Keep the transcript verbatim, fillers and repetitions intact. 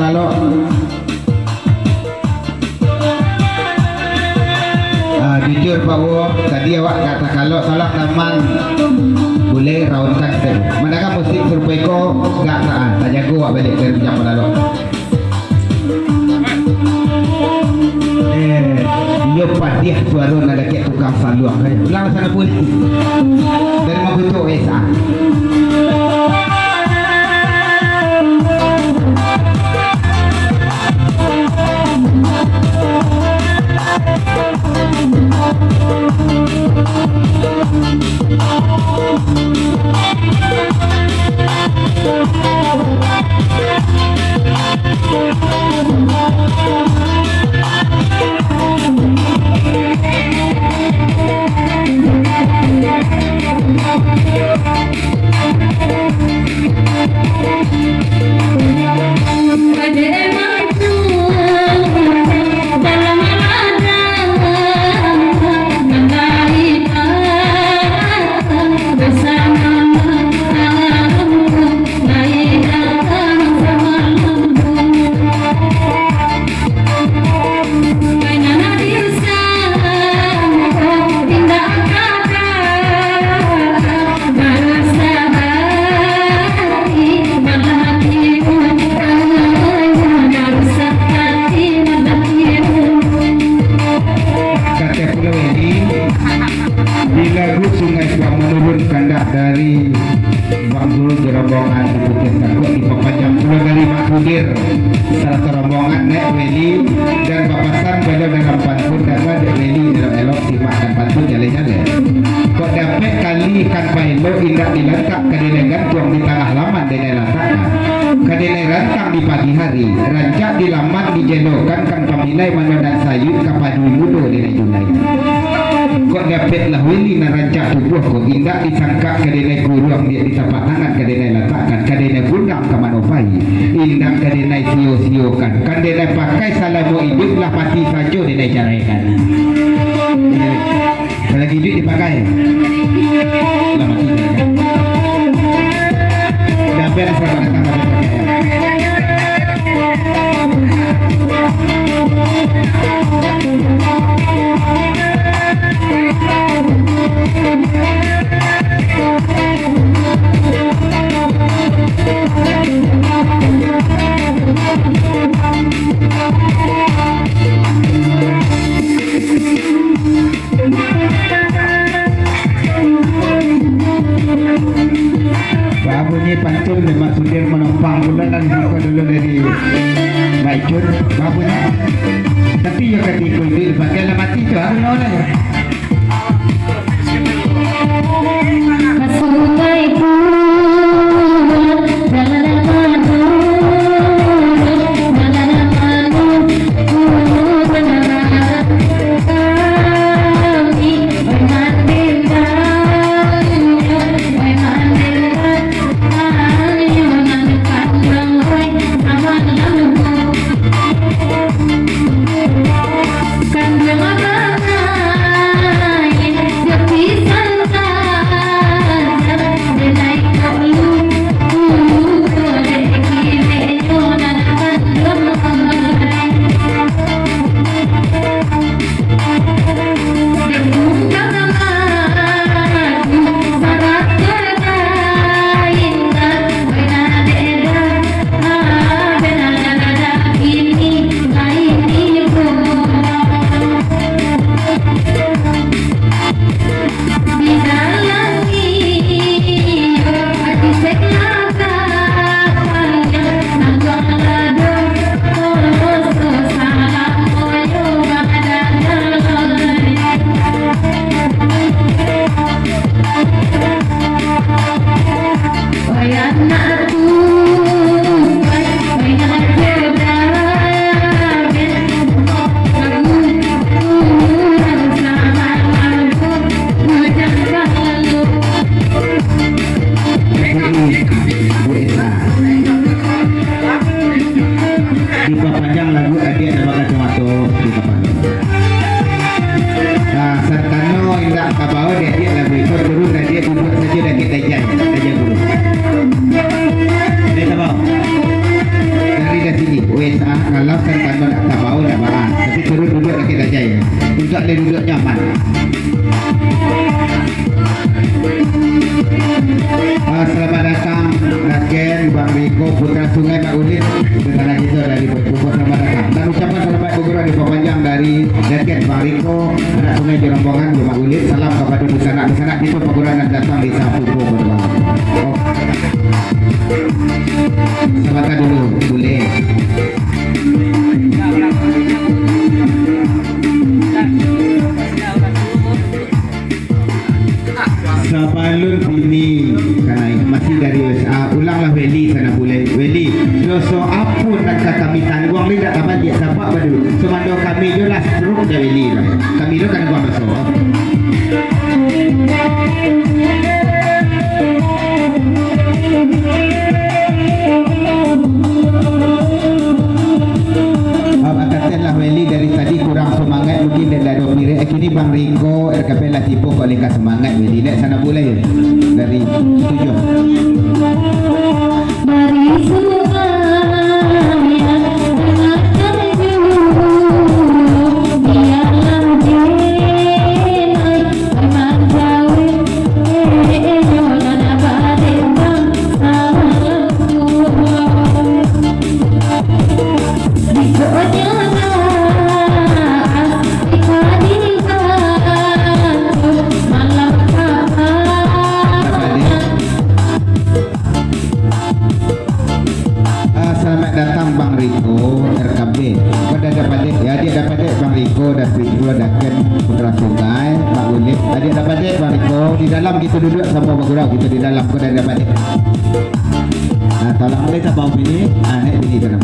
Kalau, ah, jujur, Pak Wo, tadi awak ka takalok, salah taman. Buliah raunkan sajo. Mandangar musik sarupo iko, gak ta-, ah, tajago awak baliak dari Bujang Palalok. Eh, iyo padiah suaro nan dakek tukang saluang. Ulang sana pun. Dari Makuto, eh, sa. Kato pulo Weli, di lagu Sungai Suak Manurun kandak dari Bang Zul jo rombongan di Putiah Tangkuak dipapanjang pulo dari Mak Sudir sarato rombongan, Nek Weli, dan bapasan baliau dalam pantun, danga dek Weli elok-elok, simak dan pantun jaleh-jaleh. Kok dapek tali ikan paelo, indak dilantak, ka denai gantuang di tangah laman, denai latakkan ka denai rantang di pagi hari, rancak di laman dijelokan, kan pamilai mano nan sayuik, ka padui mudo denai julai. Kok dapeklah Weli nan rancak tubuah ko, indak disangkak ka denai kuruang, biak di tapak tangan ka denai latakkan, ka denai gundang ka mano pai, indak ka denai sio-siokan, kan denai pakai salamo iduik, lah mati sajo denai caraikan. Kalau iduik dipakai, lah mati caraikan. Dapek, selamat datang, dapek pakai. Babunyi pantun dek Mak Sudir Manompang pulo, nan buka dulu dari Mak Icut. Babunyi. Tapi iyo katiko iduik dipakai, lah mati tu, harus lawan aja. Ka sungai pun, jalan manurun, jalan manurun, jalan kami, oi mandembanyo, oi mandembanyo, nan panjang, oi, aman lampu. Dipapanjang lagu adiak nan bakacomato di kapalo. Ah, santano indak tabao di adiak lagu iko, turun adiak duduak sajo dakek tajai, tajai guru. Dari tabao. Dari dasi. Ah, kalau kan tando nak tabau nak barang, tapi turun duduk lagi dah jai. Untuk alih duduk nyaman. Ah, selamat datang, Raken, Bang Riko, Putra Sungai, Mak Ulin, rencana kita dari Boy Kukuh, selamat datang. Dan ucapan selamat bergurau dipapanjang dari Raken, Bang Riko, anak Sungai Jerombongan, Mak Ulin, salam kepada dunsanak-dunsanak kita, perguruan yang datang di Sapupo Berdoa. Oh. Sabanta dulu, boleh. Sabalun bini kanai, masih dari U S A, ulanglah Weli sana boleh. Weli, doso apo nan ka kami tangguang ni, dak tabaliak sabab badulu. Sumando kami jo lah stroke dah Weli lah. Kami tu kan buang doso. Abang katakan lah Weli dari tadi kurang semangat, mungkin dia dah dua pirik. Eh, kini Bang Riko, R K P lah tipu kok lingkar semangat Weli. Dek sana boleh dari tujuh. Dari sungai yang tengah terjun, biarlah denai manjauh, eh, eh, nan badendang salam. Di kota Nyaman, di Kadiran, malam kapan. Ah, selamat datang Bang Riko, R K B. Kau dah dapat dek, ya, dia dapat dek Bang Riko, David Pro, Daken, Putra Sungai, Mak Ulip. Ah, dia dapat dek Bang Riko, di dalam kita duduk sama bagurau, kita di dalam, kau dah dapat dek. Nah, tolong boleh tak bau bini? Ah, naik bini dalam.